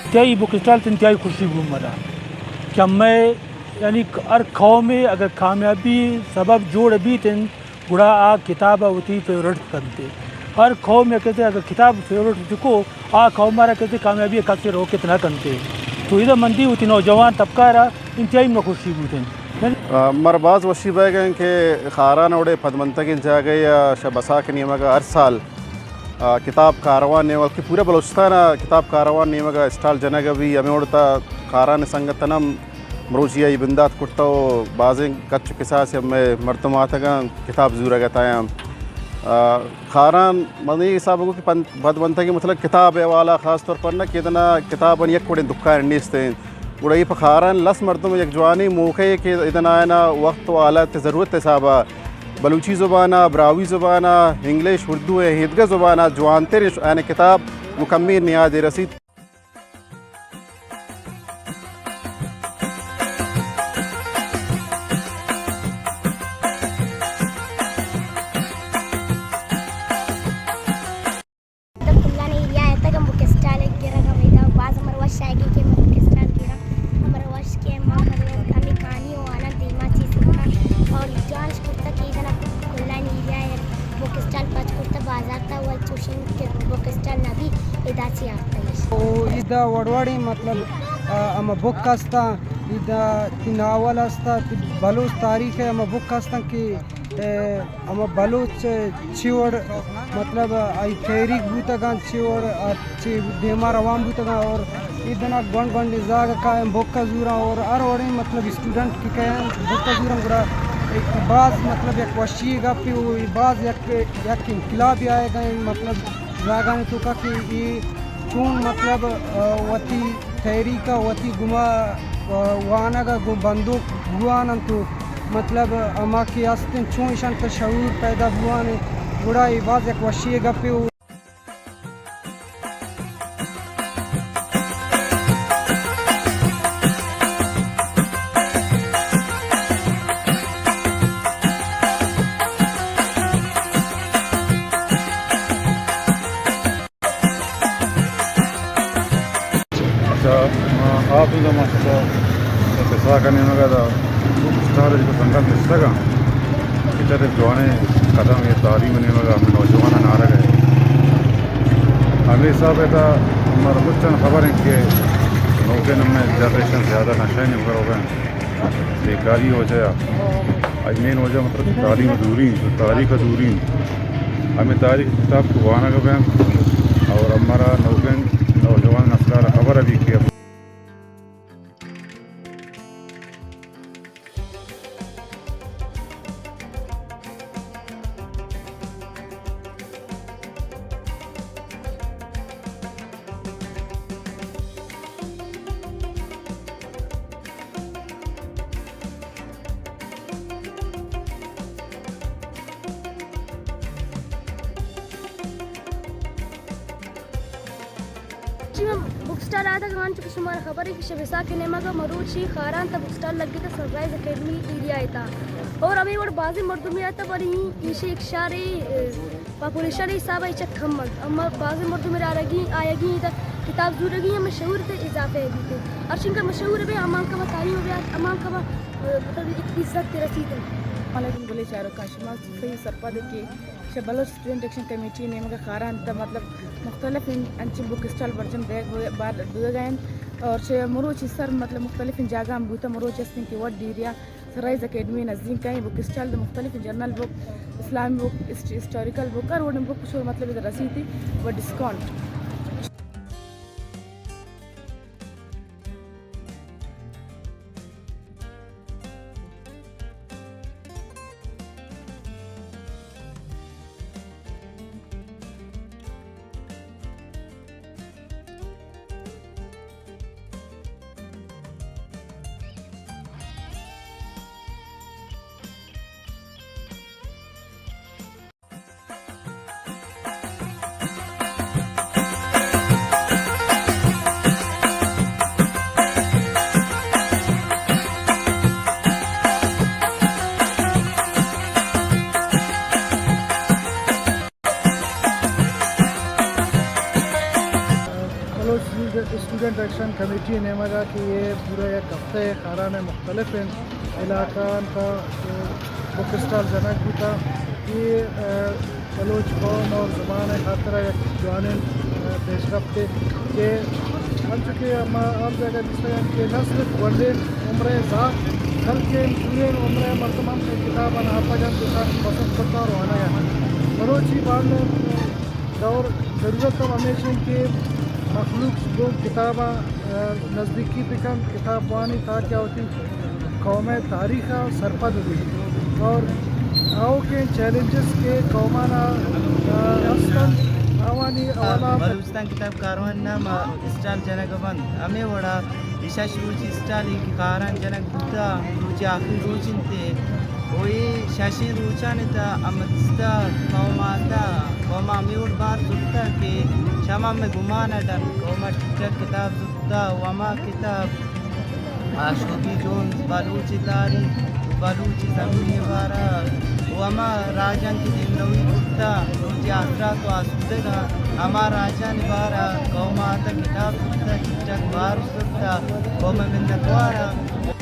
انتہائی book stall انتہائی خوشی بو مرا کہ ہمے، یعنی ہر قومے اگر کامیابی سبب جوڑ بیت انت، گڑا آ کتاب ء وتی فیورٹ کنت۔ ہر قوم ء کہتے اگر کتاب فیورٹ بکو، آ قوم ء را کہتے کامیابی ء کس روکت نہ کنت۔ تو ادا مندی وتی نوجوان طبقہ را انتہائی من خوشی بوت انت۔ آ، مر باز وشی بئیگ انت کہ خاران وڑے پدمنتگیں جاگہے ء شہ بساک نیمگ ء ہر سال، آ، کتاب کاروان نیمگ ء، بلکہ پورا بلوچستان ء کتاب کاروان نیمگ ء اسٹال جنگ ء بی، ہمے وڑ تا خاران سنگتن ہم مروچی آئی بندات کرتہ و بازیں کچ و کساس ہمے مردم آتگاں کتاب زورگ ء تایاں۔ آ، خاران منی حساب ء گوں کہ پن-، پدمنتگیں مطلب کتاب ء حوالہ خاص طور پر نہ کہ ادنا کتابانی یک وڑیں دکان نیست انت۔ گڑا اے پہ خاران لس مردم یک جوانیں موقعے کہ ادنا آیانا وقت و حالت ضرورت حساب ء بلوچی زبان ء، براہوئی زبان ء، انگلش، اردو ء ایدگہ زبان ء جوانتر آیانا کتاب گوں کمیں نیادے رسیت۔ کلان ایریا ء تک ہم بک اسٹال گرگ ہم ادا باز ہمر وش آئیگی کہ ہمر بک اسٹال گرگ ہمر وش کہ ما ہمے کہانی و آنا دیما چیز کتگ اور جوانش کرتگ کہ ایدنا کلان ایریا ء بک اسٹال پچ کرتہ بازار تا و چوشیں کہ بک اسٹال نہ بی ادا چی آرتگش۔ او ادا وڑ وڑیں مطلب، آ، ہما بک ہستاں، ادا تی ناول ہستاں، تی بلوچ تاریخ ء ہما بک ہستاں کہ، اے، ہما بلوچ چی وڑ مطلب آئی تحریک بوتگاں، چی وڑ آ چی دیما روان بوتگاں اور ایدنا گونڈ گونڈیں زاگ کائیں بک زوراں اور ہر وڑیں مطلب اسٹوڈنٹ کہ کہیں بک زوراں گڑا باز مطلب یک وشی گپے و باز یک، یک انقلابے آئیگا مطلب زاگانی توکا کہ اے چون مطلب، آ، وتی تحریک ء وتی گما، آ، وانگ ء گوں بندوک بوان انت و مطلب ہما کہ است انت چون ایشان تہ شعور پیدا بوان انت گڑا اے باز یک وشی ء گپے و اچھا، ما آپ دا ماشاءاللہ بساک ء نیمگ ء دا اسٹال ء سنگت نشتگ آں۔ اے چہ جوانیں قدم اے تعلیم ء نیمگ ء ہمے نوجواناں آرگ ء۔ ہمے حساب ء تھا مارا مچاں خبر انت کہ نوکیں ہمے جنریشن زیادہ نشہ ء نیمگ ء روگ ء انت۔ بیکاری ء وجہ ء، آئی مین وجہ مطلب تعلیم ء دوری انت، تاریخ ء دوری انت۔ ہمے تاریخ کتاب کہ وانگ ء بنت اور ہمارا نوکیں نوجوان نسل ء را خبر ء بی کہ جی، من بک اسٹال آتگ آں، چونکہ شمارا خبر ہے کہ شہ بساک ء نیمگ ء مروچی خاران تا بک اسٹال لگتہ سن رائز اکیڈمی ایریا ء تھا۔ اور ہمے وڑ بازیں مردمے آتہ، بلے ایں ایشی یک شہرے، اے، پاپولیشن ء حساب ء چک کم انت، اما بازیں مردم را آرگی، آیگی، ادا کتاب زورگی ہم مشہور تے اضافہ بیت۔ ہرچنکہ مشہور بے، ہمانکہ ما تعلیم بیات، ہمانکہ ما، اے، مطلب یک عزت رسیت۔ السلام علیکم گلیں چاروکاں، شما صحیح سرپد کہ شہ بلوچ اسٹوڈنٹ ایکشن کمیٹی نیمگ ء خاران تہ مطلب مختلف ان-، انچیں بک اسٹال برجم دیگ بو-، بار بوگ ء انت اور شہ مروچی سر مطلب مختلف ان جاگہ ہم بوتہ۔ مروچ استیں کہ Wadh area sunrise academy نزدیک ء بک اسٹال دو مختلف جنرل بک، اسلامی بک، ہسٹ-، ہسٹوریکل بک، ہر وڑیں بک شور مطلب ادا رسیتی و ڈسکاؤنٹ۔ کمیٹی ءِ نیمگ ءَ کہ اے پورا یک ہفتہ ءَ کاران مختلف انت علاقہ آنتا بک اسٹال جنگ بوتا، اے، آ، بلوچ قوم اور زبان ءِ خاطر ءَ یک جوانیں، آ، پیشرفتے کہ انچو کہ ما عام جگہ دیستگ انت کہ نہ صرف گونڈیں عمر ءِ زات بلکیں پوریں عمر ءِ مردم ہم اے کتاب ءَ نہتگ انت، ایشاں پسند کرتا اور وانگ ءَ انت۔ مروچی باندا دور ضرورت ہم ہمیش انت کہ مخلوق گوں کتاباں، آ، نزدیکی بکنت، کتاب وانی تاکہ وتی قوم ءِ تاریخ ءَ سرپد بیت اور آؤکیں چیلنجز کہ قومانا، آ، ہست انت، آوانی حوالہ۔ بلوچستان کتاب کاروان نام ءَ اسٹال جنگ بنت۔ ہمے وڑا اے شش روچی اسٹال ءِ کہ کاران جنگ بوتا، روچ آخری روچ انت ءُ اے ششیں روچانی تہا ہمدستا قوم آتا، قوم ءَ ہمے وڑ بار زرتا کہ شما مئے گمان ءَ ڈن، قوم ءَ ٹک ٹک کتاب زرتا ءُ ہما کتاب آشوبی جون، بلوچ تاریخ، بلوچ زمین ءِ بارہ ءَ ءُ ہما راجاں کہ دیمروی کرتا، روچ آسرات ءُ آسودگ ءَ ہما راجانی بارہ ءَ قوم ءَ آتا کتاب زرتا، ٹک ٹک بار زرتا، قوم ءِ منتوار آں۔